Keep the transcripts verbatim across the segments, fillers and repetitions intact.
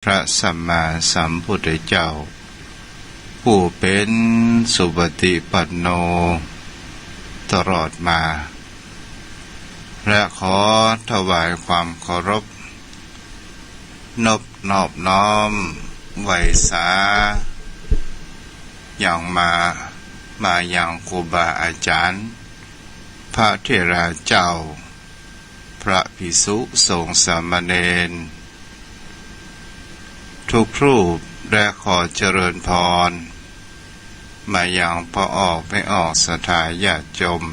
ระสัมมาสัมพุทธเจ้า ผู้เป๋นสุปฏิปันโนตลอดมา และขอถวายความเคารพ นบนอบน้อมไหว้สา ยังมา มายังครูบาอาจ๋ารย์ พระเถราเจ้า พระภิกษุสงฆ์สามเณร ทุกรูป และขอเจริญพร มายังป้ออ้อแม่อ้อศรัทธาญาติโยม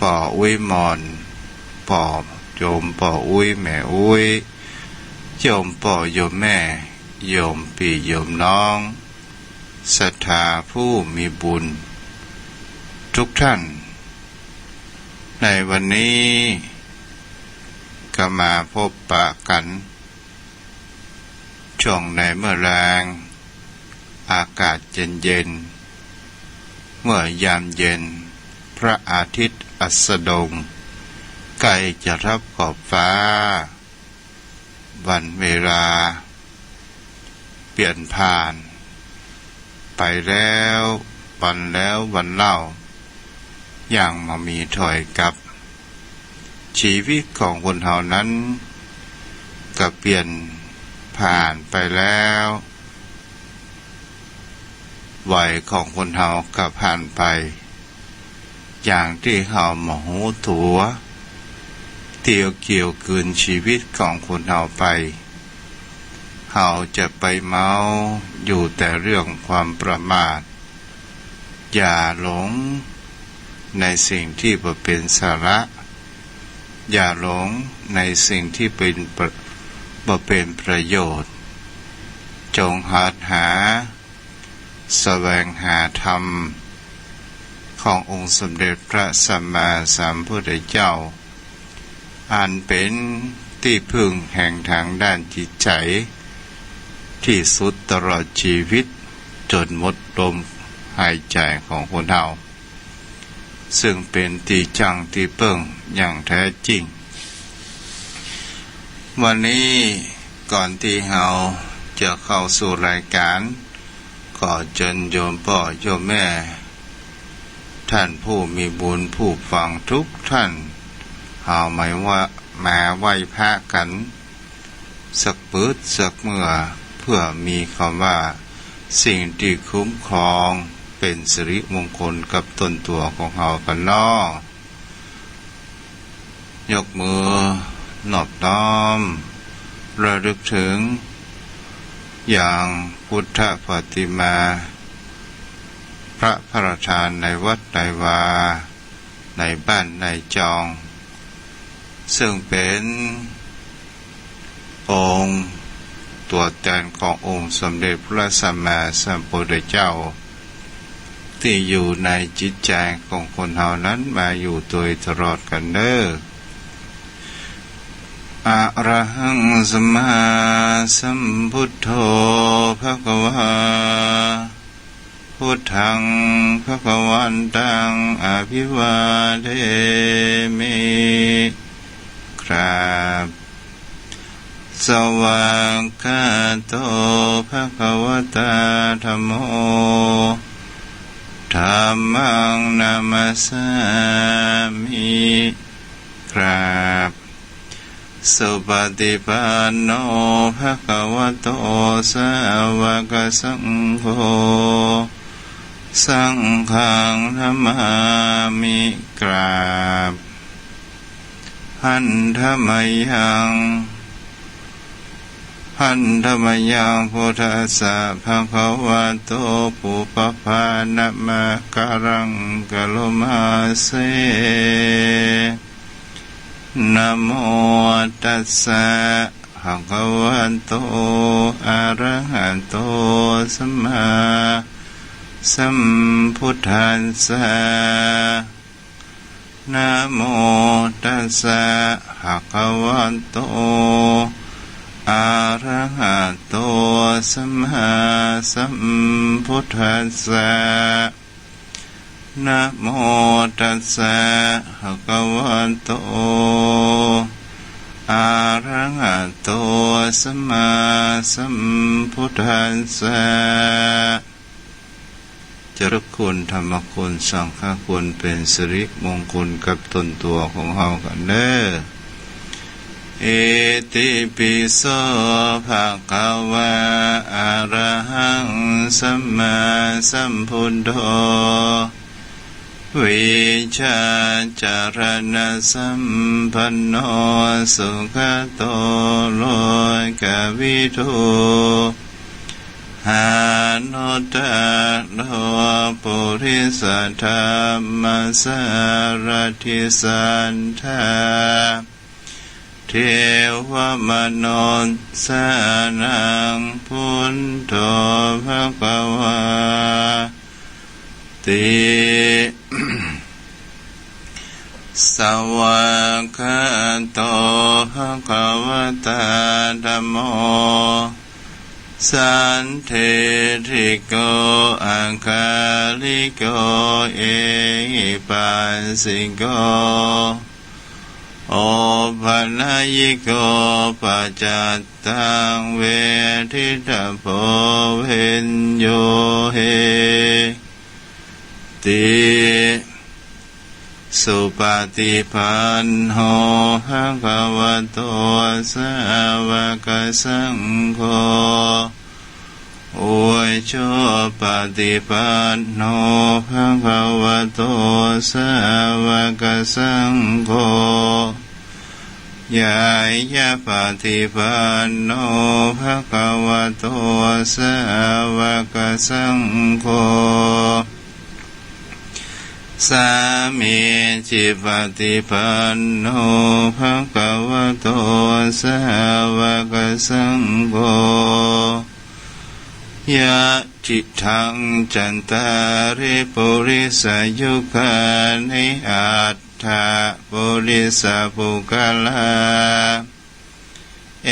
ป้ออุ๊ยหม่อน ป้อโยมป้ออุ๊ยแม่อุ๊ย โยมป้อโยมแม่ โยมปี้โยมน้อง ศรัทธาผู้มีบุญทุกท่าน ในวันนี้ก็มาพบปะกั๋น ช่วงในเมื่อแลง อากาศเย็นๆ เมื่อยามเย็น พระอาทิตย์อัสดง ใก้จะทับขอบฟ้า วันเวลาเปลี่ยนผ่านไปแล้ว วันแล้ววันเล่า ยังบ่มีถอยกลับ ชีวิตของคนเฮานั้นก็เปลี่ยนผ่านไปแล้ว วัยของคนเฮาก็ผ่านไป อย่างตี้เฮาบ่ฮู้ตั๋ว เตียวเกี่ยวกืนชีวิตของคนเฮาไป เฮาจะไปเมาอยู่แต่เรื่องความประมาท อย่าหลงในสิ่งที่บ่เป๋นสาระ อย่าหลงในสิ่งที่เป๋นประ- บ่เป๋นประโยชน์ จงหัดหา แสวงหาธรรม ขององค์สมเด็จพระสัมมาสัมพุทธเจ้า อันเป๋นตี้พึ่งแห่งทางด้านจิตใจ๋ ตี้สุดตลอดชีวิต จ๋นหมดลมหายใจ๋ของคนเฮา ซึ่งเป๋นตี้จั้งตี้เปิ้งอย่างแต๊จิ่ง วันนี้ก่อนตี้เฮาจะเข้าสู่รายก๋าน ขอเจิญโยมป้อโยมแม่ ท่านผู้มีบุญผู้ฟังทุกท่าน เฮามาว่า- มาไหว้พระกั๋น สักปื๊ดสักเมื่อ เปื้อมีกำว่าสิ่งตี้คุ้มครอง เป๋นสิริมงคลกับตนตั๋วของเฮากั๋นเนาะ ยกมือนอบน้อม ระลึกเถิง ยังพุทธปฏิมา พระประธานในวัดในวา ในบ้านในจอง ซึ่งเป๋นองค์ตั๋วแตนขององค์สมเด็จพระสัมมาสัมพุทธเจ้า ตี้อยู่ในจิตใจ๋ของคนเฮานั้นมาอยู่โดยตลอดกั๋นเน่อ อะระหังสัมมาสัมพุทโธ ภะคะวา พุทธัง ภะคะวันตัง อะภิวาเทมิ กราบ สวากขาโต ภะคะวะตา ธัมโม ธัมมัง นะมัสสามิ กราบ สุปฏิปันโน ภะคะวะโต สาวกสังโฆ สังฆัง นะมามิ กราบ หันธะมะยัง หันธะมะยัง พุทธัสสะ ภะคะวะโต ปุพพา นะมะกะรัง กะโรมาเส นะโมตัสสะ ภะคะวะโต อะระหะโต สัมมาสัมพุทธัสสะ นะโมตัสสะ ภะคะวะโต อะระหะโต สัมมาสัมพุทธัสสะ นะโมตัสสะ ภะคะวะโต อะระหะโต สัมมาสัมพุทธัสสะ เจริญคุณ ธรรมคุณ สังฆคุณ เป๋นสิริมงคลกับตนตั๋วของเฮากั๋นเน่อ อิติปิโส ภะคะวา อะระหัง สัมมาสัมพุทโธ วิชชาจารณสัมปันโน สุขโต โลกวิทู อนุตตโร ปุริสธัมมสารถิสัตถา เทวมนุสสานัง ปุทโธ ภะคะวาติ สวากขาโต ภะคะวะตา ธัมโม สันทิฏฐิโก อะคาลิโก เอหิปัสสิโก โอปะนะยิโก ปัจจัตตัง เวทิตะโพ วิญญูหิติ สุปะฏิปันโน ภะคะวะโต สาวกสังโฆ อุจุปะฏิปันโน ภะคะวะโต สาวกสังโฆ ญาณปะฏิปันโน ภะคะวะโต สาวกสังโฆ สามีจิปะฏิปันโน ภะคะวะโต สาวกสังโฆ ยะติตัง จัตตาริ ปุริสายุคานิ อัตถะ ปุริสปุคคลา เอ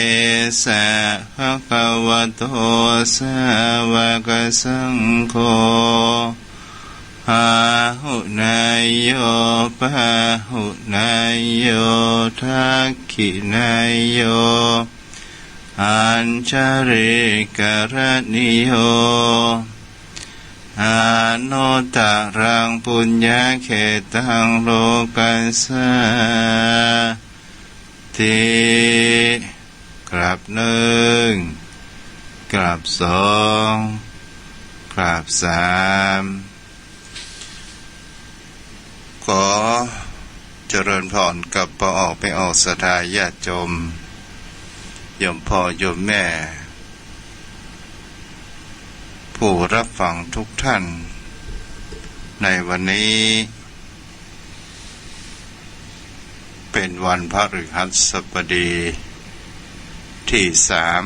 สะ ภะคะวะโต สาวกสังโฆ อาหุเนยโย ปาหุเนยโย ทักขิเนยโย อัญชลีกรณีโย อนุตตรัง ปุญญาเขตัง โลกัสสาติ กราบนึ่ง กราบสอง กราบสาม ขอเจริญพรกับป้อออกแม่ออกศรัทธาญาติโยม โยมพ่อโยมแม่ ผู้รับฟังทุกท่าน ในวันนี้ เป๋นวันพฤหัสบดีตี้สาม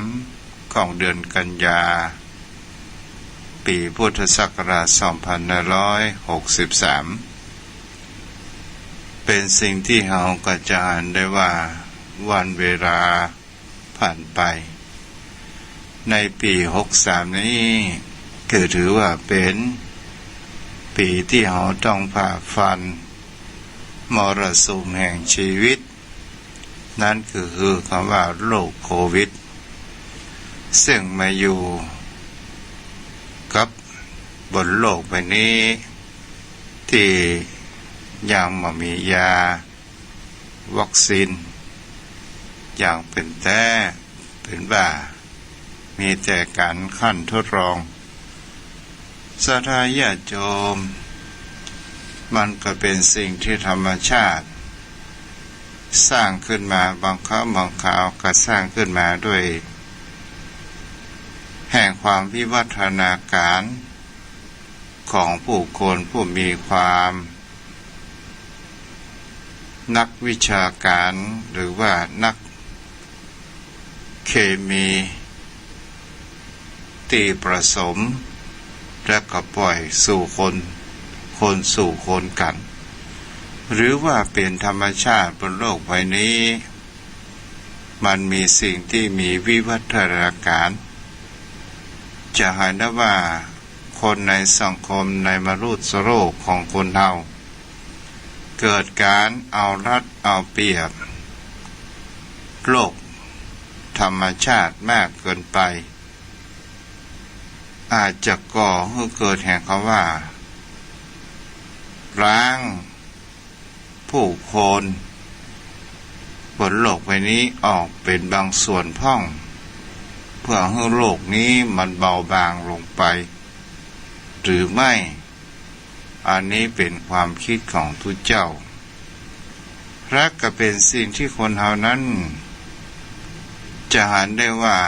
ของเดือนกันยา ปี๋พุทธศักราชสองพันห้าร้อยหกสิบสาม เป๋นสิ่งตี้เฮาก็จะหันได้ว่าวันเวลา ผ่านไป ในปี๋หกสามนี้ คือถือว่าเป๋นปี๋ตี้เฮาต้องฝ่าฟันมรสุมแห่งชีวิต นั้นคือ คือกำว่าโรคโควิด ซึ่งมาอยู่กับบนโลกใบนี้ ตี้ยังบ่มียา วัคซีนอย่างเป๋นแต๊ เป๋นว่ามีแต่ก๋านขั้นทดลอง ศรัทธาญาติโยม มันก็เป๋นสิ่งตี้ธรรมชาติสร้างขึ้นมา บางครั้งบางคราวก็สร้างขึ้นมาด้วยแห่งความวิวัฒนาการของผู้คนผู้มีความ นักวิชาการหรือว่านักเคมีตี้ผสม และก็ปล่อยสู่คน คนสู่คนกั๋น หรือว่าเป๋นธรรมชาติบนโลกใบนี้ มันมีสิ่งตี้มีวิวัฒนาการ จะหันได้ว่าคนในสังคมในมนุษย์โลกของคนเฮา เกิดก๋านเอารัดเอาเปรียบ โลกธรรมชาติมากเกินไป อาจจะก่อหื้อเกิดแห่งกำว่า ล้างผู้คนบนโลกใบนี้ออกเป๋นบางส่วนพ่อง เพื่อหื้อโลกนี้มันเบาบางลงไป หรือไม่ อันนี้เป๋นความกึ๊ดของตุ๊เจ้า และก็เป๋นสิ่งตี้คนเฮานั้น จะหันได้ว่า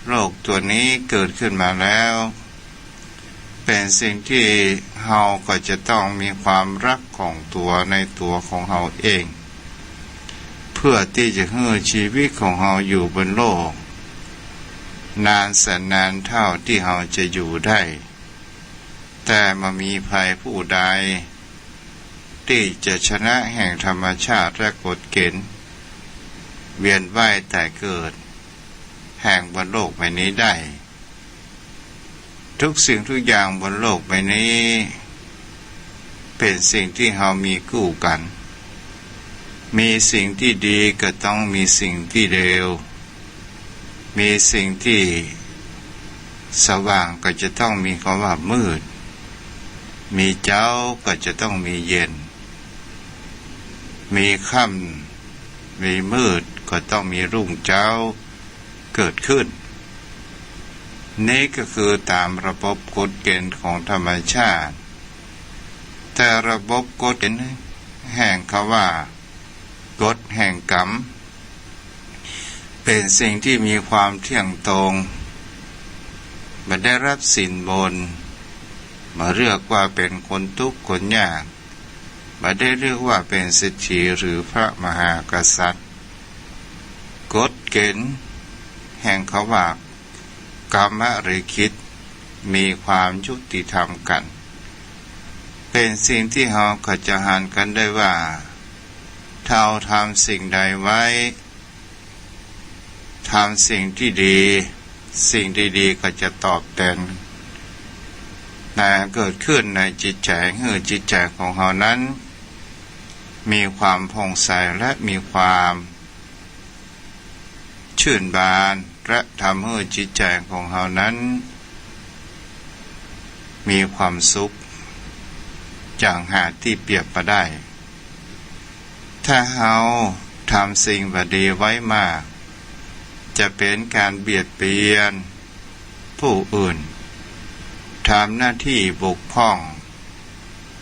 โลกตั๋วนี้เกิดขึ้นมาแล้ว เป๋นสิ่งตี้เฮาก็จะต้องมีความฮักของตั๋วในตั๋วของเฮาเอง เพื่อตี้จะหื้อจีวิตของเฮาอยู่บนโลก นานแสนนานเต้าตี้เฮาจะอยู่ได้ แต่บ่มีใผผู้ใดตี้จะชนะแห่งธรรมชาติและกฎเก๋ณฑ์ เวียนว่ายต๋ายเกิด แห่งบนโลกใบนี้ได้ ทุกสิ่งทุกอย่างบนโลกใบนี้ เป๋นสิ่งตี้เฮามีกู้กั๋น มีสิ่งตี้ดีก็ต้องมีสิ่งตี้เลว มีสิ่งตี้สว่างก็จะต้องมีกำว่ามืด มีเจ๊าก็จะต้องมีเย็น มีค่ำ มีมืดก็ต้องมีรุ่งเจ๊าเกิดขึ้น นี้ก็คือต๋ามระบบกฎเก๋ณฑ์ของธรรมชาติ แต่ระบบกฎเก๋ณฑ์แห่งกำว่า กฎแห่งกรรม เป๋นสิ่งตี้มีความเที่ยงตรง บ่ได้ฮับสินบน บ่เรียกว่าเป๋นคนตุ๊กข์คนยาก บ่ได้เรียกว่าเป๋นเศรษฐีหรือพระมหากษัตริย์ กฎเก๋ณฑ์แห่งกำว่า กรรมลิขิต มีความยุติธรรมกั๋น เป๋นสิ่งตี้เฮาก็จะหันกั๋นได้ว่า เฮาทำสิ่งใดไว้ ทำสิ่งตี้ดี สิ่งตี้ดีก็จะตอบแตน ในเกิดขึ้นในจิตใจ๋ หื้อจิตใจ๋ของเฮานั้น มีความผ่องใสและมีความ ชื่นบาน และทำหื้อจิตใจ๋ของเฮานั้น มีความสุข อย่างหาตี้เปรียบบ่ได้ ถ้าเฮาทำสิ่งบ่ดีไว้มาก จะเป๋นก๋านเบียดเบียนผู้อื่น ทำหน้าตี้บกพร่อง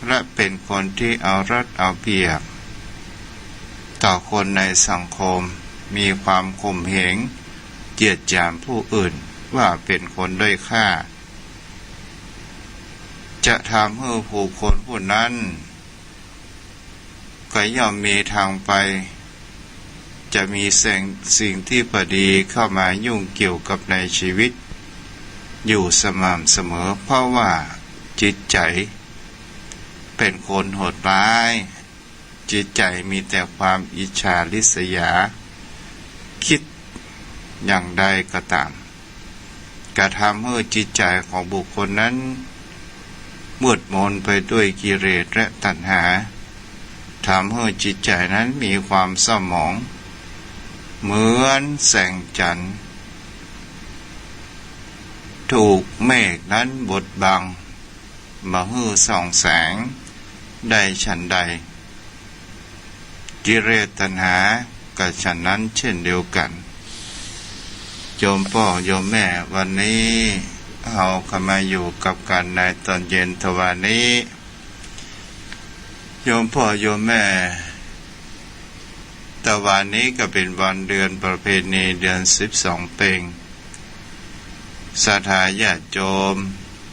และเป๋นคนตี้เอารัดเอาเปรียบ ต่อคนในสังคม มีความข่มเหง เหยียดหยามผู้อื่นว่าเป๋นคนด้อยค่า จะทำหื้อผู้คนผู้นั้น ก็ย่อมมีตางไป จะมีสิ่ง สิ่งตี้บ่ดีเข้ามายุ่งเกี่ยวกับในจีวิต อยู่สม่ำเสมอ เพราะว่าจิตใจ๋เป๋นคนโหดร้าย จิตใจ๋มีแต่ความอิจฉาริษยา กึ๊ดอย่างใดก็ต๋าม กระทำหื้อจิตใจ๋ของบุคคลนั้น มืดมนไปด้วยกิเลสและตัณหา ทำหื้อจิตใจ๋นั้นมีความเศร้าหมอง เหมือนแสงจันทร์ ถูกเมฆนั้นบดบัง บ่หื้อส่องแสงได้ฉันใด กิเลสตัณหาก็ฉันนั้นเช่นเดียวกั๋น โยมป้อโยมแม่ วันนี้เฮาก็มาอยู่กับกั๋นในตอนเย็นตะวานี้ โยมป้อโยมแม่ ตะวานี้ก็เป๋นวันเดือนประเพณีเดือนสิบสองเพ็ง ศรัทธาญาติโยม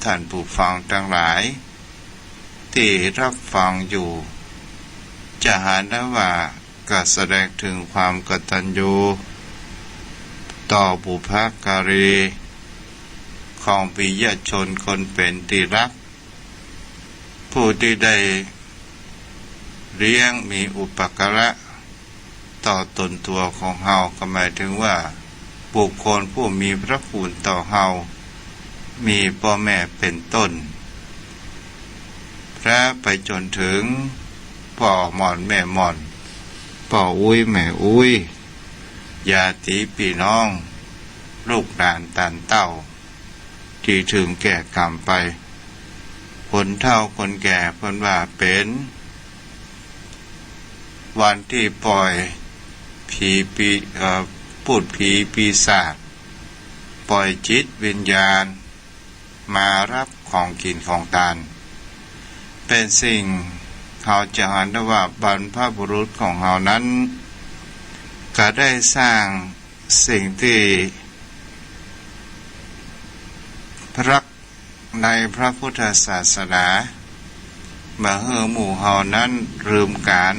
ท่านผู้ฟังตังหลาย ตี้ฮับฟังอยู่ จะหันได้ว่าก็แสดงเถิงความกตัญญูต่อบุพการี ของปิยชนคนเป๋นตี้ฮัก ผู้ตี้ได้เลี้ยงมีอุปการะต่อต๋นตั๋วของเฮา ก็หมายเถิงว่าบุคคลผู้มีพระคุณต่อเฮา มีป้อแม่เป๋นต้น และไปจ๋นเถิงป้อหม่อนแม่หม่อน ป้ออุ๊ยแม่อุ๊ย ญาติปี้น้อง ลูกหลานต้านเต้า ตี้เถิงแก่กรรมไป คนเฒ่าคนแก่เปิ้นว่าเป๋น วันตี้ป่อยผีปี เอ่อ ปูดผีปีศาจ ป่อยจิตวิญญาณ มาฮับของกิ๋นของตาน เป๋นสิ่งเฮาจะหันได้ว่าบรรพบุรุษของเฮานั้น ก็ได้สร้างสิ่งตี้รักในพระพุทธศาสนา มาหื้อหมู่เฮานั้นลืมก๋าน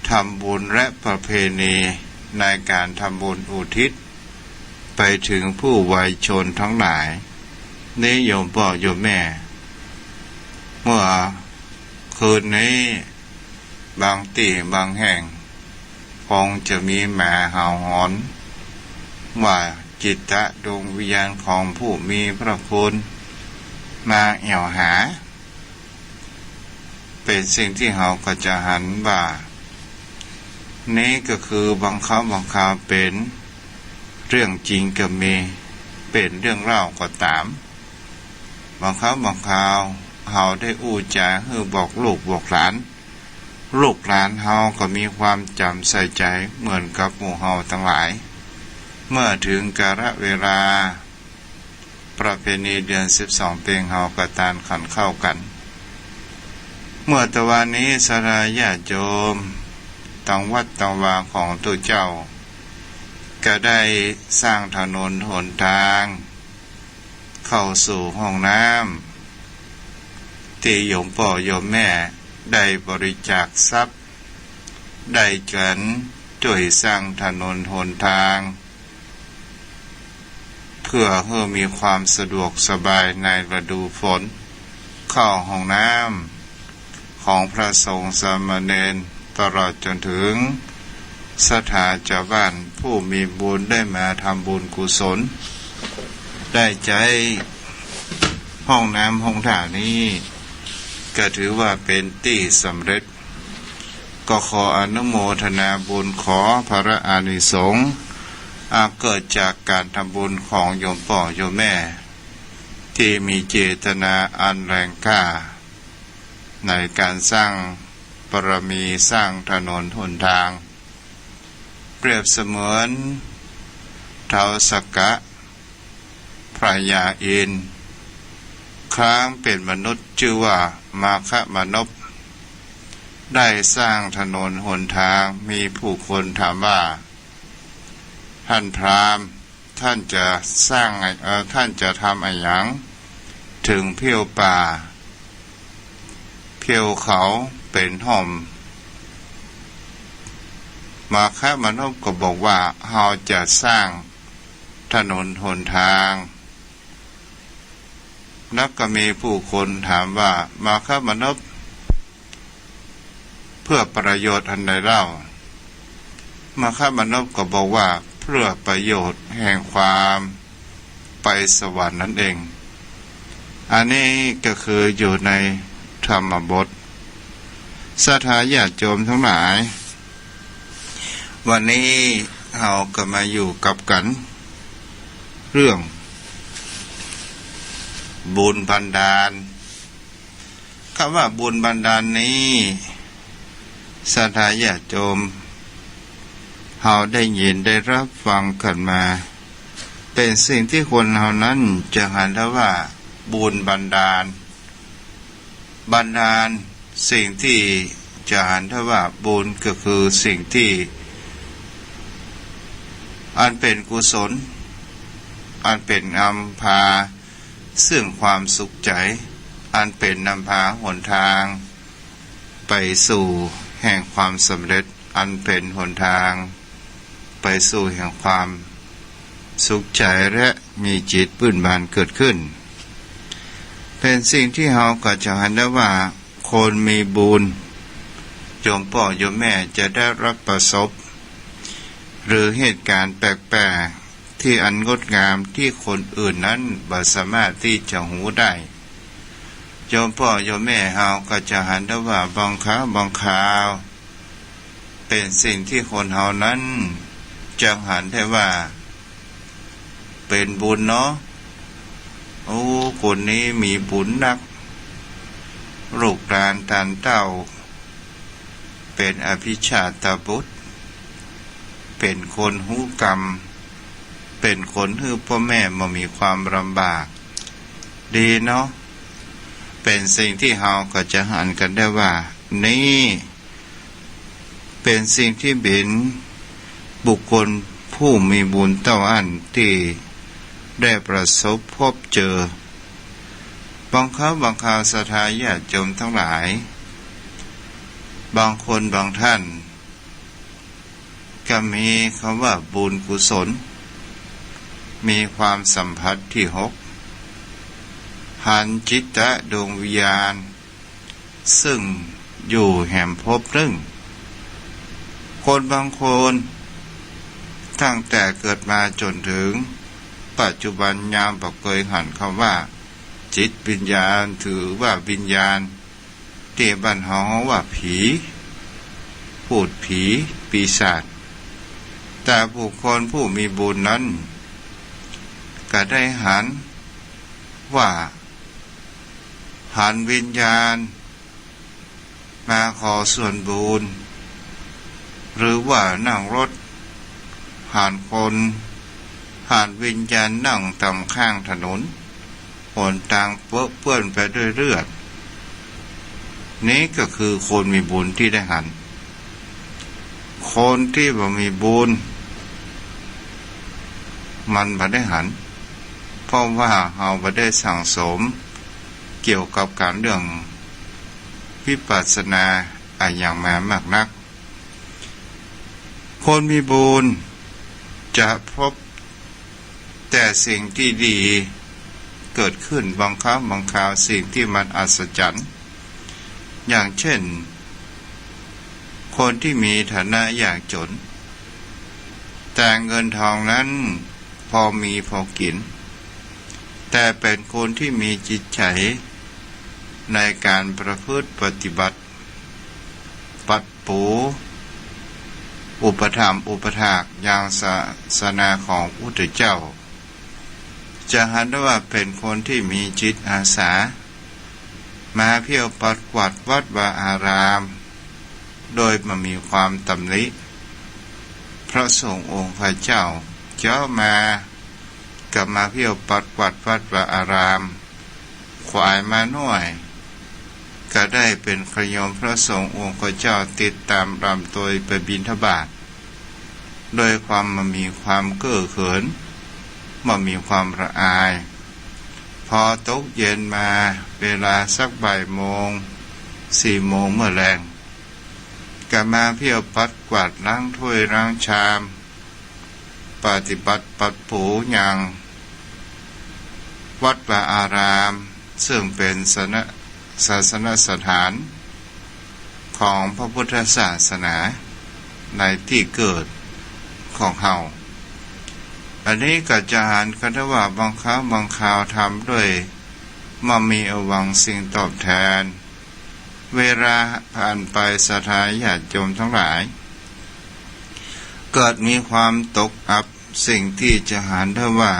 ทำบุญและประเพณีในก๋านทำบุญอุทิศ ไปเถิงผู้วายชนตังหลาย นี้โยมป้อโยมแม่ เมื่อคืนนี้ บางตี้บางแห่ง คงจะมีหมาเห่าหอน ว่าจิตตะดวงวิญญาณของผู้มีพระคุณ มาแอ่วหา เป๋นสิ่งตี้เฮาก็จะหันว่า นี้ก็คือบางครั้งบางคราวเป๋นเรื่องจริงก็มี เป๋นเรื่องเล่าก็ต๋าม บางครั้งบางคราวเฮาได้อู้จ๋าหื้อบอกลูกบอกหลาน ลูกหลานเฮาก็มีความจ๋ำใส่ใจ๋เหมือนกับหมู่เฮาตังหลาย เมื่อเถิงกาลเวลา ประเพณีเดือนสิบสองเพ็งเฮาก็ตานขันข้าวกั๋น เมื่อตะวานี้ศรัทธาญาติโยม ตังวัดตังวาของตุ๊เจ้า ก็ได้สร้างถนนหนตาง เข้าสู่ห้องน้ำ ตี้โยมป้อโยมแม่ได้บริจาคทรัพย์ ได้ก๋านจ้วยสร้างถนนหนตาง เพื่อหื้อมีความสะดวกสบายในฤดูฝน เข้าห้องน้ำของพระสงฆ์สามเณร ตลอดจ๋นเถิงศรัทธาจาวบ้านผู้มีบุญได้มาทำบุญกุศล ได้ใจ๊ห้องน้ำห้องถ่านี้ ก็ถือว่าเป๋นตี้สำเร็จ ก็ขออนุโมทนาบุญ ขอพละอานิสงส์อันเกิดจากก๋านทำบุญของโยมป้อโยมแม่ ตี้มีเจตนาอันแรงกล้า ในก๋านสร้างบารมีสร้างถนนหนตาง เปรียบเสมือนท้าวสักกะ พระยาอินทร์ ครั้งเป๋นมนุษย์จื้อว่ามาคมนพ ได้สร้างถนนหนตาง มีผู้คนถามว่า ท่านพราหมณ์ ท่านจะสร้าง เอ่อ ท่านจะทำอะหยัง เถิงเผี้ยวป่า เผี้ยวเขาเป๋นฮ่ม มาคมนพก็บอกว่า เฮาจะสร้างถนนหนตาง แล้วก็มีผู้คนถามว่า มาคมนพ เพื่อประโยชน์อันใดเล่า มาคมนพก็บอกว่า เพื่อประโยชน์แห่งความไปสวรรค์นั้นเอง อันนี้ก็คืออยู่ในธรรมบท ศรัทธาญาติโยมตังหลาย วันนี้เฮาก็มาอยู่กับกั๋นเรื่องบุญบันดาล กำว่าบุญบันดาลนี้ ศรัทธาญาติโยม เฮาได้ยินได้ฮับฟังกั๋นมา เป๋นสิ่งตี้คนเฮานั้นจะหันได้ว่าบุญบันดาล บันดาล สิ่งตี้จะหันได้ว่าบุญก็คือสิ่งตี้ อันเป๋นกุศล อันเป๋นนำพา ซึ่งความสุขใจ๋ อันเป๋นนำพาหนตาง ไปสู่แห่งความสำเร็จ อันเป๋นหนตาง ไปสู่แห่งความสุขใจ๋และมีจิตเบิกบานเกิดขึ้น เป๋นสิ่งตี้เฮาก็จะหันได้ว่า คนมีบุญ โยมป้อโยมแม่จะได้ฮับประสบ หรือเหตุก๋ารณ์แปลกๆ ตี้อันงดงามตี้คนอื่นนั้นบ่สามารถตี้จะฮู้ได้ โยมป้อโยมแม่เฮาก็จะหันได้ว่าบางคราวบางคราว เป๋นสิ่งตี้คนเฮานั้น จะหันได้ว่าเป๋นบุญเนาะ โอ้ คนนี้มีบุญนัก ลูกหลานต้านเต้า เป๋นอภิชาตบุตร เป๋นคนฮู้กรรม เป๋นคนหื้อป้อแม่บ่มีความลำบาก ดีเนาะ เป๋นสิ่งตี้เฮาก็จะหันกั๋นได้ว่า นี่เป๋นสิ่งตี้เป๋นบุคคลผู้มีบุญเต้าอั้นตี้ได้ประสบพบเจอ บางครั้งบางคราวศรัทธาญาติโยมตังหลาย บางคนบางต้าน ก็มีกำว่าบุญกุศล มีความสัมผัสตี้หก หันจิตตะดวงวิญญาณ ซึ่งอยู่แหมภพนึ่ง คนบางคนตั้งแต่เกิดมาจ๋นเถิงปัจจุบันยังบ่เกยหันกำว่าจิตวิญญาณ ถือว่าวิญญาณ ตี้บ้านเฮาว่าผี พูดผี ปีศาจ แต่บุคคลผู้มีบุญนั้น ก็ได้หันว่า หันวิญญาณมาขอส่วนบุญ หรือว่านั่งรถ หันคน หันวิญญาณนั่งต๋ามข้างถนน หนตางเปอะเปื้อนไปด้วยเลือด นี้ก็คือคนมีบุญตี้ได้หัน คนตี้บ่มีบุญ มันบ่ได้หัน เพราะว่าเฮาบ่ได้สั่งสมเกี่ยวกับก๋านเรื่องวิปัสสนาอะหยังมามากนัก คนมีบุญจะพบแต่สิ่งตี้ดีเกิดขึ้น บางครั้งบางคราวสิ่งตี้มันอัศจรรย์ อย่างเช่น คนตี้มีฐานะยากจ๋น แต่เงินทองนั้นพอมีพอกิ๋น แต่เป๋นคนตี้มีจิตใจ๋ในก๋านประพฤติปฏิบัติ ปัดปู อุปถัมภ์อุปถากอย่างศาสนาของพุทธเจ้า จะหันได้ว่าเป๋นคนตี้มีจิตอาสา มาเที่ยวปัดกวาดวัดวาอาราม โดยบ่มีความตำหนิ พระสงฆ์องค์ข้าเจ้า เจ๊ามาก็มาเที่ยวปัดกวาดวัดวาอาราม ขวายมาน้อย ก็ได้เป๋นขยมพระสงฆ์องค์ข้าเจ้าติดต๋ามลำตวยไปบิณฑบาต โดยความบ่มีความเก้อเขิน บ่มีความละอาย พอตกเย็นมาเวลาสักบ่ายโมง สี่โมงเมื่อแลง ก็มาเที่ยวปัดกวาดล้างถ้วยล้างชาม ปฏิบัติปัดปูยังวัดวาอาราม ซึ่งเป๋นศาสน- ศาสนสถานของพระพุทธศาสนาในตี้เกิดของเฮา อันนี้ก็จะหันกั๋นได้ว่าบางครั้งบางคราวทำโดยบ่มีอะหวังสิ่งตอบแตน เวลาผ่านไปศรัทธาญาติโยมตังหลาย เกิดมีความตกอับ สิ่งตี้จะหันได้ว่า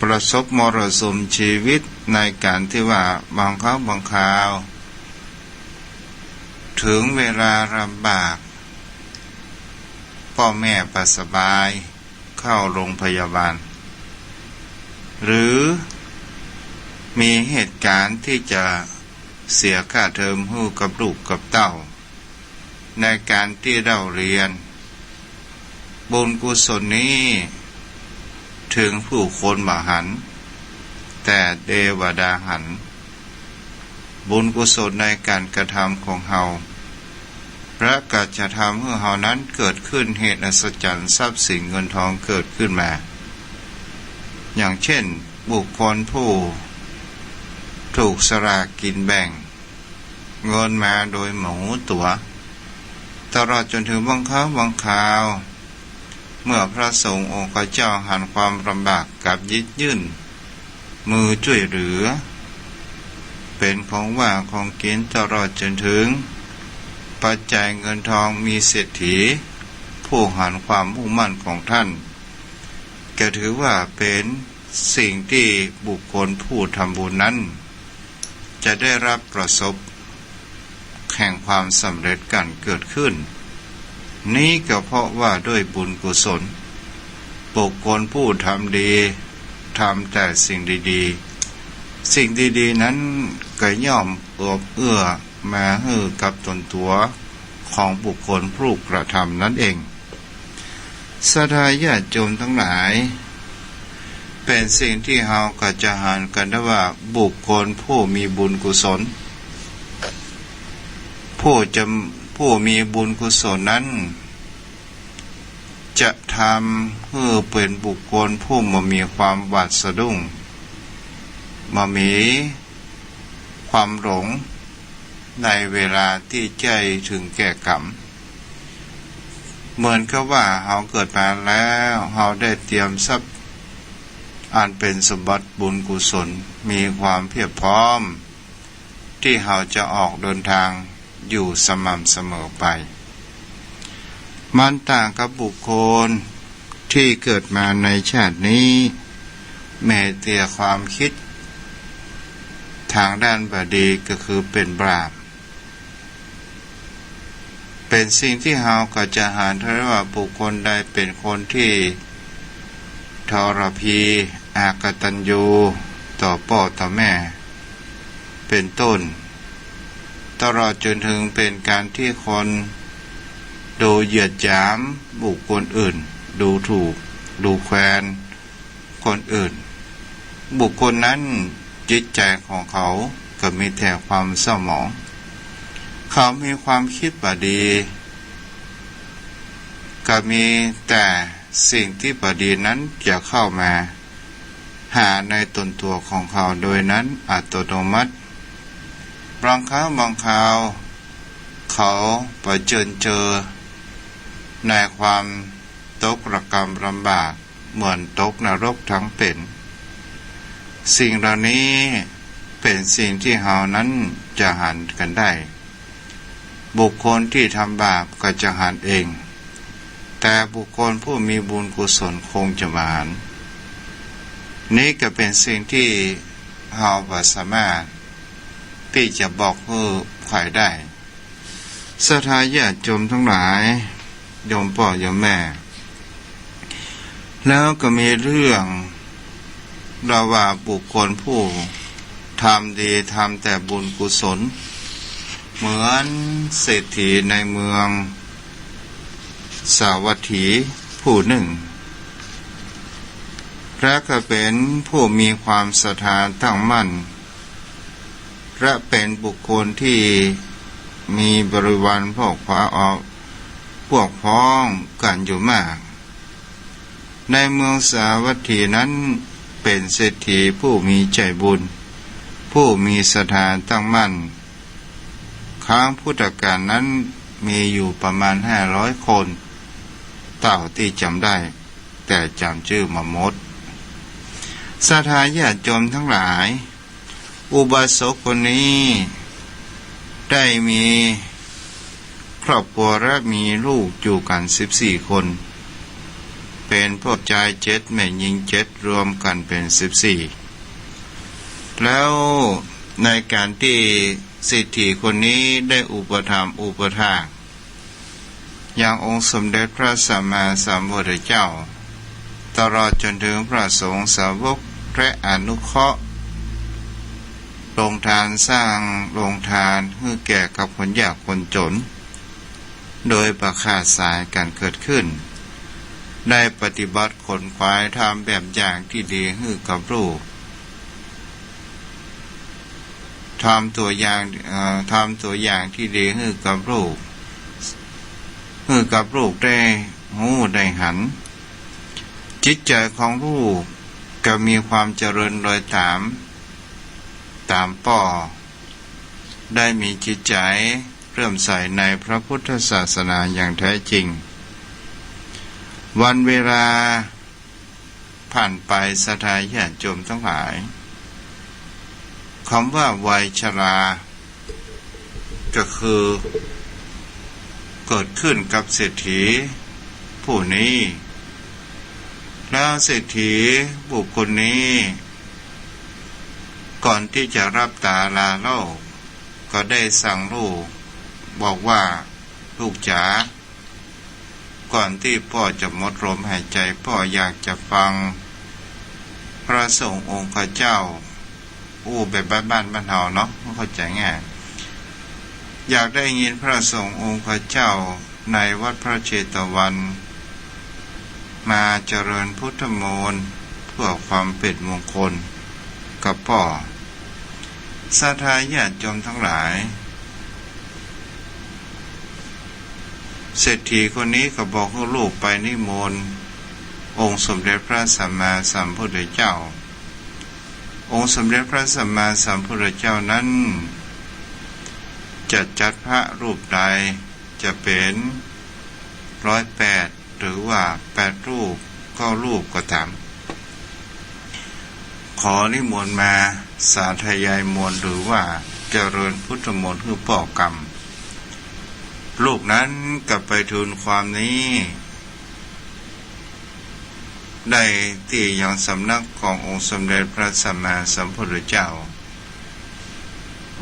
ประสบมรสุมชีวิตในก๋านตี้ว่าบางครั้งบางคราว เถิงเวลาลำบาก ป้อแม่บ่สบาย เข้าโรงพยาบาล หรือมีเหตุก๋ารณ์ตี้จะเสียค่าเทอมหื้อกับลูกกับเต้า ในก๋านตี้เล่าเรียน บุญกุศลนี้เถิงผู้คนบ่หัน แต่เตวดาหัน บุญกุศลในก๋านกระทำของเฮา และก็จะทำหื้อเฮานั้นเกิดขึ้นเหตุอัศจรรย์ ทรัพย์สินเงินทองเกิดขึ้นมา อย่างเช่น บุคคลผู้ถูกสลากกินแบ่ง เงินมาโดยบ่ฮู้ตั๋ว ตลอดจ๋นเถิงบางครั้งบางคราว เมื่อพระสงฆ์องค์ข้าเจ้าหันความลำบากกับหยิบยื่นมือจ้วยเหลือ เป๋นของว่างของกิ๋น ตลอดจ๋นเถิง ปัจจัยเงินทอง มีเศรษฐี ผู้หันความมุ่งมั่นของท่าน จะถือว่าเป๋นสิ่งตี้บุคคลผู้ทำบุญนั้น จะได้รับประสบแห่งความสำเร็จก๋านเกิดขึ้น นี้ก็เพราะว่าด้วยบุญกุศล บุคคลผู้ทำดี ทำแต่สิ่งดีๆ สิ่งดีๆ นั้นก็ย่อมเอื้อ เอื้อมาหื้อกับตนตั๋วของบุคคลผู้กระทำนั้นเอง ศรัทธาญาติโยมตังหลาย เป๋นสิ่งตี้เฮาก็จะหันกั๋นได้ว่าบุคคลผู้มีบุญกุศล ผู้จะ ผู้มีบุญกุศลนั้น จะทำหื้อเป๋นบุคคลผู้บ่มีความหวาดสะดุ้ง บ่มีความหลงในเวลาตี้ใก้เถิงแก่ก๋รรม เหมือนกับว่าเฮาเกิดมาแล้ว เฮาได้เตรียมทรัพย์อันเป๋นสมบัติบุญกุศล มีความเพียบพร้อม ตี้เฮาจะออกเดินทางอยู่สม่ำเสมอไป มันต่างกับบุคคลตี้เกิดมาในชาตินี้ มีแต่ความกึ๊ดตางด้านบ่ดี ก็คือเป๋นบาป เป๋นสิ่งตี้เฮาก็จะหันได้ว่าบุคคลใดเป๋นคนตี้ทรพี อกตัญญูต่อป้อต่อแม่ เป๋นต้น ตลอดจ๋นเถิงเป๋นก๋านตี้คนดูเหยียดหยามบุคคลอื่น ดูถูก ดูแควน คนอื่น บุคคลนั้นจิตใจ๋ของเขาก็มีแต่ความเศร้าหมอง เขามีความกึ๊ดบ่ดี ก็มีแต่สิ่งตี้บ่ดีนั้นจะเข้ามาหาในตนตั๋วของเขาโดยนั้นอัตโนมัติ บางครั้งบางคราว เขาเผจิญเจอในความตกระกำลำบาก เหมือนตกนรกตังเป๋น สิ่งเหล่านี้เป๋นสิ่งตี้เฮานั้นจะหันกั๋นได้ บุคคลตี้ทำบาปก็จะหันเอง แต่บุคคลผู้มีบุญกุศลคงจะบ่หัน นี้ก็เป๋นสิ่งตี้เฮาบ่สามารถตี้จะบอกหื้อใผได้ ศรัทธาญาติโยมตังหลาย โยมป้อโยมแม่ แล้วก็มีเรื่องเล่าว่าบุคคลผู้ทำดี ทำแต่บุญกุศล เหมือนเศรษฐีในเมืองสาวัตถีผู้นึ่ง และก็เป๋นผู้มีความศรัทธาตั้งมั่น และเป๋นบุคคลตี้มีบริวารพวกพ้อง พวกพ้องกั๋นอยู่มาก ในเมืองสาวัตถีนั้นเป๋นเศรษฐีผู้มีใจ๋บุญ ผู้มีศรัทธาตั้งมั่น ครั้งพุทธกาลนั้นมีอยู่ประมาณห้าร้อยคน เต้าตี้จ๋ำได้ แต่จ๋ำจื้อบ่หมด ศรัทธาญาติโยมตังหลาย อุบาสกคนนี้ได้มีครอบครัวและมีลูกอยู่กั๋นสิบสี่คน เป๋นผู้จายเจ็ด แม่ญิงเจ็ด รวมกั๋นเป๋นสิบสี่ แล้วในก๋านตี้เศรษฐีคนนี้ได้อุปถัมภ์อุปถาก อย่างองค์สมเด็จพระสัมมาสัมพุทธเจ้า ตลอดจ๋นเถิงพระสงฆ์สาวก และอนุเคราะห์ โฮงตาน สร้างโฮงตานหื้อแก่กับคนยากคนจ๋น โดยบ่ขาดสายก๋านเกิดขึ้น ได้ปฏิบัติขนขวาย ทำแบบอย่างตี้ดีหื้อกับลูก ทำตั๋วอย่าง เอ่อ ทำตั๋วอย่างตี้ดีหื้อกับลูก หื้อกับลูกได้ฮู้ได้หัน จิตใจ๋ของลูกก็มีความเจริญรอยต๋าม ต๋ามป้อ ได้มีจิตใจ๋เลื่อมใสในพระพุทธศาสนาอย่างแท้จริง วันเวลา ผ่านไป ศรัทธาญาติโยมตังหลาย กำว่าวัยชรา ก็คือ เกิดขึ้นกับเศรษฐีผู้นี้ แล้วเศรษฐีบุคคลนี้ ก่อนตี้จะหลับต๋าลาโลก ก็ได้สั่งลูกบอกว่า ลูกจ๋า ก่อนตี้ป้อจะหมดลมหายใจ๋ ป้ออยากจะฟังพระสงฆ์องค์ข้าเจ้า อู้แบบบ้านๆ บ้านเฮาเนาะ เข้าใจ๋ง่าย อยากได้ยินพระสงฆ์องค์ข้าเจ้าในวัดพระเชตวัน มาเจริญพุทธมนต์เพื่อความเป๋นมงคลกับป้อ ศรัทธาญาติโยมทั้งหลาย เศรษฐีคนนี้ก็บอกหื้อลูกไปนิมนต์องค์สมเด็จพระสัมมาสัมพุทธเจ้า องค์สมเด็จพระสัมมาสัมพุทธเจ้านั้น จะจัดพระรูปใด จะเป๋นร้อยแปด หรือว่าแปดรูป เก้ารูปก็ต๋าม ขอนิมนต์มาสาธยายมนต์ หรือว่าเจริญพุทธมนต์หื้อป้อกำ ลูกนั้นก็ไปทูลความนี้ ได้ตี้ยังสำนักขององค์สมเด็จพระสัมมาสัมพุทธเจ้า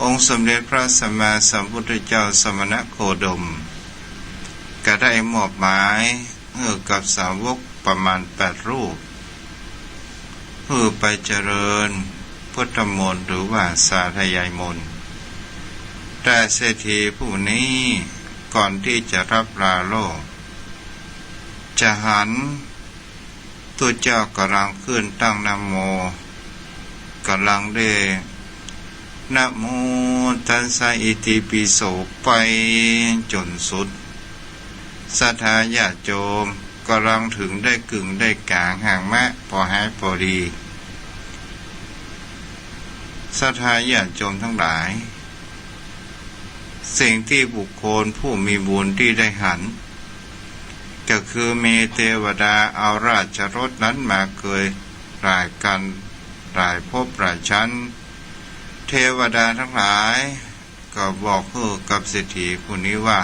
องค์สมเด็จพระสัมมาสัมพุทธเจ้าสมณโคดม ก็ได้มอบหมายหื้อกับสาวกประมาณแปดรูป หื้อไปเจริญพุทธมนต์ หรือว่าสาธยายมนต์ แต่เศรษฐีผู้นี้ก่อนตี้จะหลับลาโลก จะหัน ตุ๊เจ้ากำลังขึ้นตั้งนะโม กำลังได้ นะโมตัสสะอิติปิโส ไปจ๋นสุด ศรัทธาญาติโยม กำลังเถิงได้กึ่งได้ก๋างหางมะ ปอหายปอดี ศรัทธาญาติโยมทั้งหลาย สิ่งตี้บุคคลผู้มีบุญตี้ได้หัน ก็คือมีเตวดาเอาราชรถนั้นมาเกยหลายกัณฑ์หลายภพหลายชั้น เตวดาทั้งหลายก็บอกหื้อกับเศรษฐีผู้นี้ว่า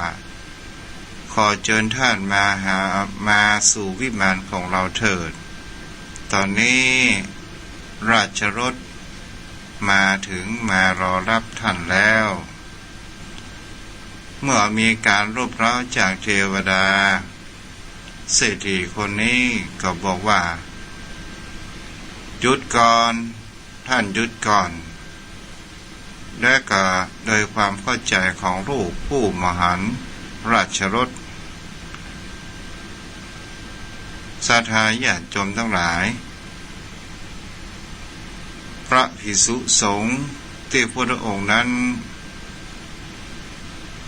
ขอเจิญต้านมาหา มาสู่วิมานของเฮาเถิด ต๋อนนี้ราชรถมาเถิงมารอฮับต้านแล้ว เมื่อมีก๋านรบเร้าจากเตวดา เศรษฐีคนนี้ก็บอกว่า หยุดก่อน ต้านหยุดก่อน และก็โดยความเข้าใจ๋ของลูกผู้มาหันราชรถ ศรัทธาญาติโยมทั้งหลาย พระภิกษุสงฆ์ตี้พุทธองค์นั้น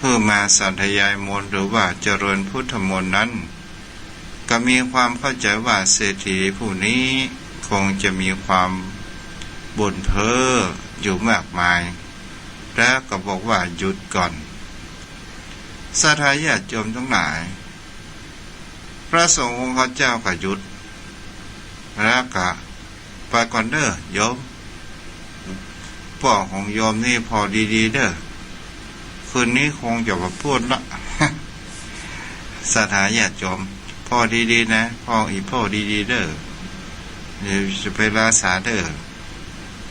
หื้อมาสาธยายมนต์ หรือว่าเจริญพุทธมนต์นั้น ก็มีความเข้าใจ๋ว่าเศรษฐีผู้นี้คงจะมีความบ่นเพ้ออยู่มากมาย แล้วก็บอกว่า หยุดก่อน ศรัทธาญาติโยมทั้งหลาย พระสงฆ์องค์ข้าเจ้าก็หยุด แล้วก็ ไปก่อนเน่อโยม ป้อของโยมนี่ผ่อดีๆ เน่อ คืนนี้คงจะบ่พูดละ ศรัทธาญาติโยม ผ่อดีๆ นะ ผ่ออีป้อดีๆ เน่อ เดี๋ยวจะไปลาสาเน่อ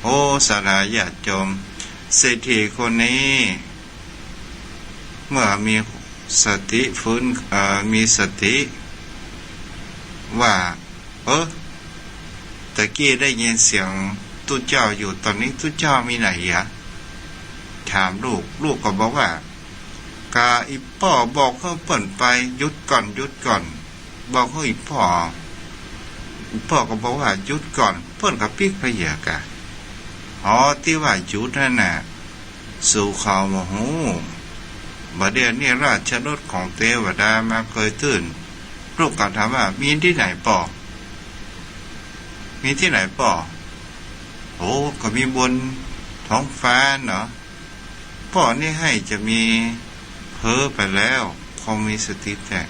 โอ้ ศรัทธาญาติโยม เศรษฐีคนนี้ เมื่อมีสติฟื้น เอ่อ มีสติว่า เออ ตะกี้ได้ยินเสียงตุ๊เจ้าอยู่ ต๋อนนี้ตุ๊เจ้ามีไหนอะ ถามลูก ลูกก็บอกว่า กาอีป้อบอกหื้อเปิ้นไป หยุดก่อน หยุดก่อน บอกหื้ออีป้อ อีป้อก็บอกว่า หยุดก่อน เปิ้นก็ปิ๊กผะเยือกอะ อ๋อ ตี้ว่าหยุดหั้นน่ะ สูเขาบ่ฮู้ บ่าเดี่ยวนี้ราชรถของเตวดามาเกยตื้น ลูกก็ถามว่า มีตี้ไหนป้อ มีตี้ไหนป้อ โอ้ ก็มีบนท้องฟ้าเนาะ ป้อนี่หื้อจะมีเพ้อไปแล้ว คงมีสติแต๊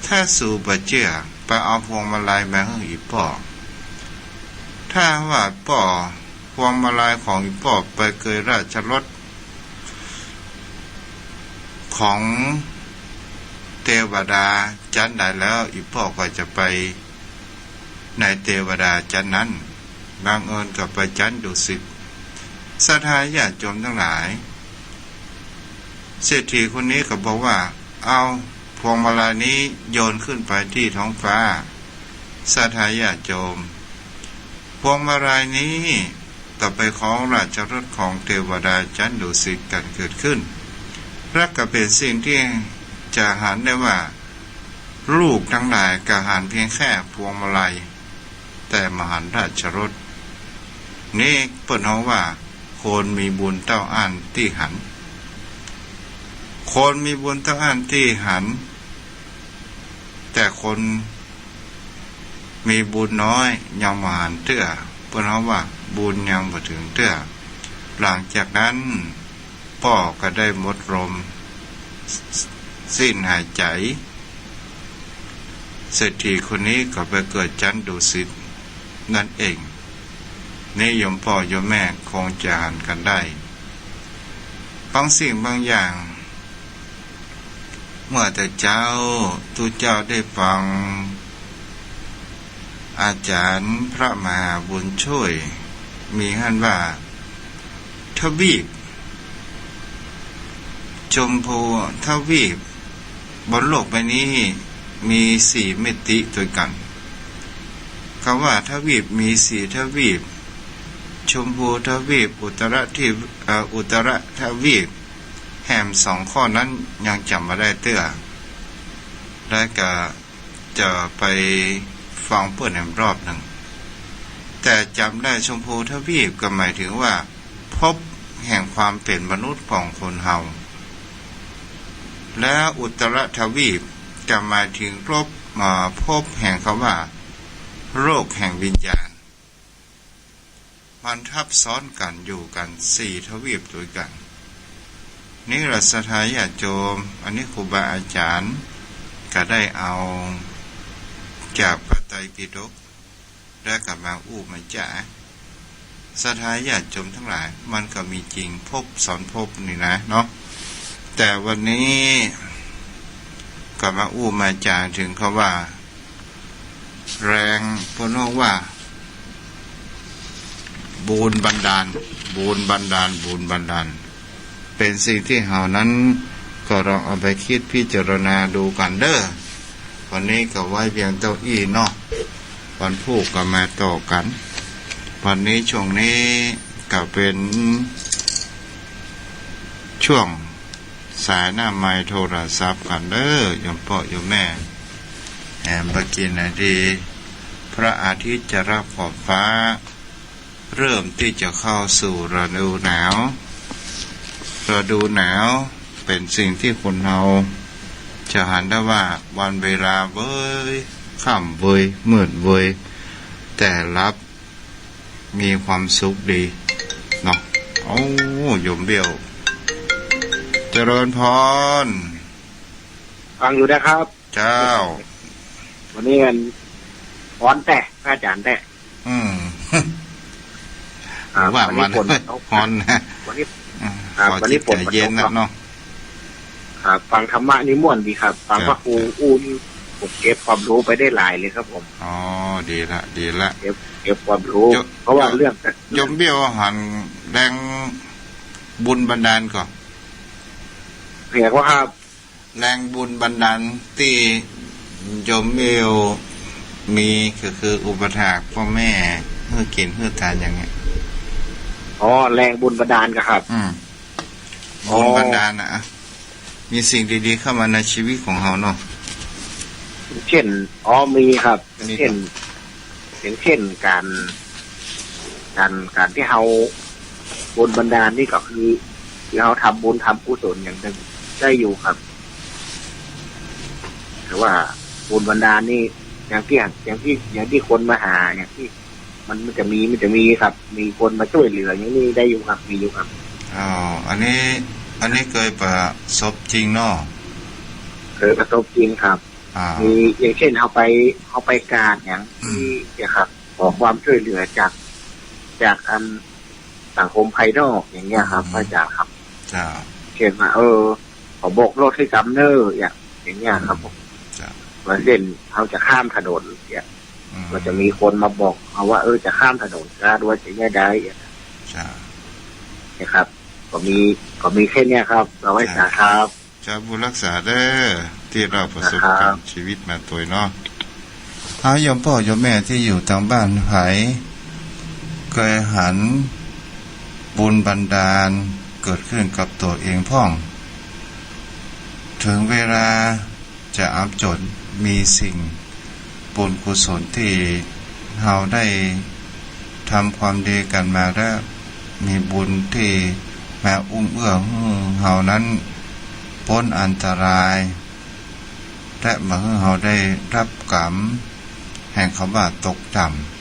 ถ้าสูบ่เจื้อ ไปเอาพวงมาลัยมาหื้ออีป้อ ถ้าว่าป้อ พวงมาลัยของอีป้อไปเกยราชรถของ เตวดาจั๊นใดแล้ว อี่ป้อก็จะไปในเตวดาจั๊นนั้น บังเอิญก็ไปจั๊นดุสิต ศรัทธาญาติโยมตังหลาย เศรษฐีคนนี้ก็บอกว่า เอาพวงมาลัยนี้โยนขึ้นไปตี้ท้องฟ้า ศรัทธาญาติโยม พวงมาลัยนี้ก็ไปครองราชรสของเตวดาจั๊นดุสิตกั๋นเกิดขึ้น และก็เป๋นสิ่งตี้จะหันได้ว่า ลูกตังหลายก็หันเปียงแค่พวงมาลัย แต่บ่หันราชรส นี้เปิ้นฮ้องว่า คนมีบุญเต้าอั้นตี้หัน คนมีบุญเต้าอั้นตี้หัน แต่คนมีบุญน้อยยังบ่หันเตื้อ เปิ้นฮ้องว่าบุญยังบ่เถิงเตื้อ หลังจากนั้นป้อก็ได้หมดลมสิ้นหายใจ๋ เศรษฐีคนนี้ก็ไปเกิดจั๊นดุสิตนั่นเอง นี้โยมป้อโยมแม่คงจะหันกั๋นได้ บางสิ่งบางอย่าง เมื่อแต่เจ๊า ตุ๊เจ้าได้ฟังอาจารย์พระมหาบุญช่วย มีหั้นว่า ทวีป ชมพูทวีป บนโลกใบนี้มีสี่มิติตวยกั๋น กำว่าทวีปมีสี่ทวีป ชมพูทวีป อุตรทิ เอ่อ อุตรทวีป แหมสองข้อนั้นยังจ๋ำบ่ได้เตื้อ และก็จะไปฟังเปิ้นแหมรอบหนึ่ง แต่จ๋ำได้ชมพูทวีปก็หมายถึงว่าภพแห่งความเป๋นมนุษย์ของคนเฮา และอุตรทวีปก็หมายถึงภพ อ่า ภพแห่งกำว่าโลกแห่งวิญญาณ มันทับซ้อนกั๋นอยู่กั๋นสี่ทวีปตวยกั๋น นี้แหละศรัทธาญาติโยม อันนี้ครูบาอาจารย์ก็ได้เอาจากพระไตรปิฎก และก็มาอู้มาจ๋า ศรัทธาญาติโยมตังหลาย มันก็มีจริงภพซ้อนภพนี่นะเนาะ แต่วันนี้ก็มาอู้มาจ๋าเถิงกำว่า แรง เปิ้นฮ้องว่า บุญบันดาล บุญบันดาล บุญบันดาล เป๋นสิ่งตี้เฮานั้นก็ลองเอาไปกึ๊ดพิจารณาดูกั๋นเน่อ วันนี้ก็ไว้เปียงเต้าอี้เนาะ วันพูกก็มาต่อกั๋น วันนี้ช่วงนี้ก็เป๋นช่วงสายหน้าไมค์โทรศัพท์กั๋นเน่อ โยมป้อโยมแม่ แหมบ่ากี้นาที พระอาทิตย์จะลับขอบฟ้า เริ่มตี้จะเข้าสู่ฤดูหนาว ฤดูหนาวเป๋นสิ่งตี้คนเฮาจะหันได้ว่าวันเวลาเวย ค่ำเวย มืดเวย แต่หลับมีความสุขดีเนาะ โอ้ โยมเบี้ยว เจริญพร ฟังอยู่นะครับ เจ้า วันนี้มันฮ้อนแต๊ พระอาจารย์แต๊ อืม อ่า ว่ามัน วันนี้ฝนตก ฮ้อนนะ วันนี้ อืม อ่า ขอ วันนี้ จิต ฝน ใจเย็น ตก นะ เนาะ ครับ ฟังธรรมะนี่ม่วนดีครับ ฟัง ครับ พระครูอู้นี่ ผมเก็บความรู้ไปได้หลายเลยครับผม อ๋อ ดีละ ดีละ เก็บ เก็บความรู้ โย- เพราะว่า โย- เรื่อง โยมเบี้ยวหันแรงบุญบันดาลก่อ เรียกว่าครับ แรงบุญบันดาลตี้โยมเบลมีก็คืออุปถากพ่อแม่หื้อกิ๋นหื้อทานอย่างเนี้ย อ๋อ แรงบุญบันดาลก็ครับ อืม อ๋อ บุญบันดาลนะ มีสิ่งดีๆ เข้ามาในชีวิตของเฮาเนาะ เช่น อ๋อ มีครับ มีครับ เช่น อย่างเช่น ก๋าน ก๋าน ก๋านตี้เฮาบุญบันดาลนี่ก็คือ ตี้เฮาทำบุญทำกุศลอย่างหนึ่งได้อยู่ครับ แต่ว่าบุญบันดาลนี่ อย่างตี้ อย่างตี้ อย่างตี้คนมาหา อย่างตี้มัน มันจะมี มันจะมีครับ มีคนมาช่วยเหลืออย่างนี้ได้อยู่ครับ มีอยู่ครับ อ๋อ อันนี้ อันนี้เกยประสบจริงเนาะ เกยประสบจริงครับ อ่า มี อย่างเช่น เฮาไป เฮาไปกราบอย่าง อืม ตี้เนี่ยครับ ขอความช่วยเหลือจาก จากอันสังคมภายนอกอย่างเงี้ยครับ อืม พระอาจารย์ครับ เจ้า เช่นว่า เออ ขอโบกรถหื้อกำเน่อ อย่าง อย่างเงี้ยครับผม เจ้า ว่าเส้นเฮาจะข้ามถนนเนี่ย อืม ก็จะมีคนมาบอกเฮาว่า เออ จะข้ามถนนก็ หรือว่าจะแนวใดอะ เจ้า นะครับ ก็มี ก็มีแค่เนี้ยครับ เอาไว้ เจ้า สาครับ เจ้า บุญรักษาเด้อ ตี้เล่าประสบการณ์ ครับ ชีวิตมาตวยเนาะ เอาโยมป้อโยมแม่ตี้อยู่ตางบ้าน ใผเกยหันบุญบันดาลเกิดขึ้นกับตั๋วเองพ่อง เถิงเวลาจะอับจด มีสิ่งบุญกุศลตี้เฮาได้ทำความดีกั๋นมาแล้ว มีบุญตี้มาอุ้มเอื้อหื้อเฮานั้นป๊นอันตราย และบ่หื้อเฮาได้ฮับก๋รรมแห่งกำว่าตกต่ำ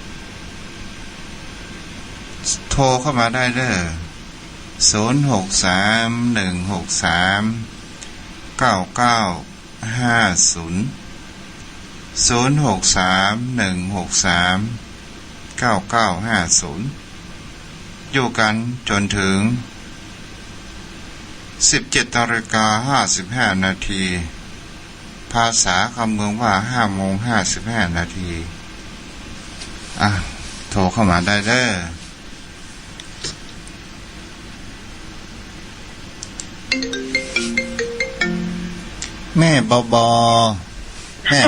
โทรเข้ามาได้เด้อ ศูนย์หกสาม หนึ่งหกสาม เก้าเก้าห้าศูนย์ ศูนย์หกสาม หนึ่งหกสาม เก้าเก้าห้าศูนย์ อยู่กั๋นจ๋นเถิง สิบเจ็ดนาฬิกาห้าสิบห้านาที ภาษาคำเมืองว่า ห้าโมงห้าสิบห้านาที อ่ะ โทรเข้ามาได้เด้อ แม่บอบอ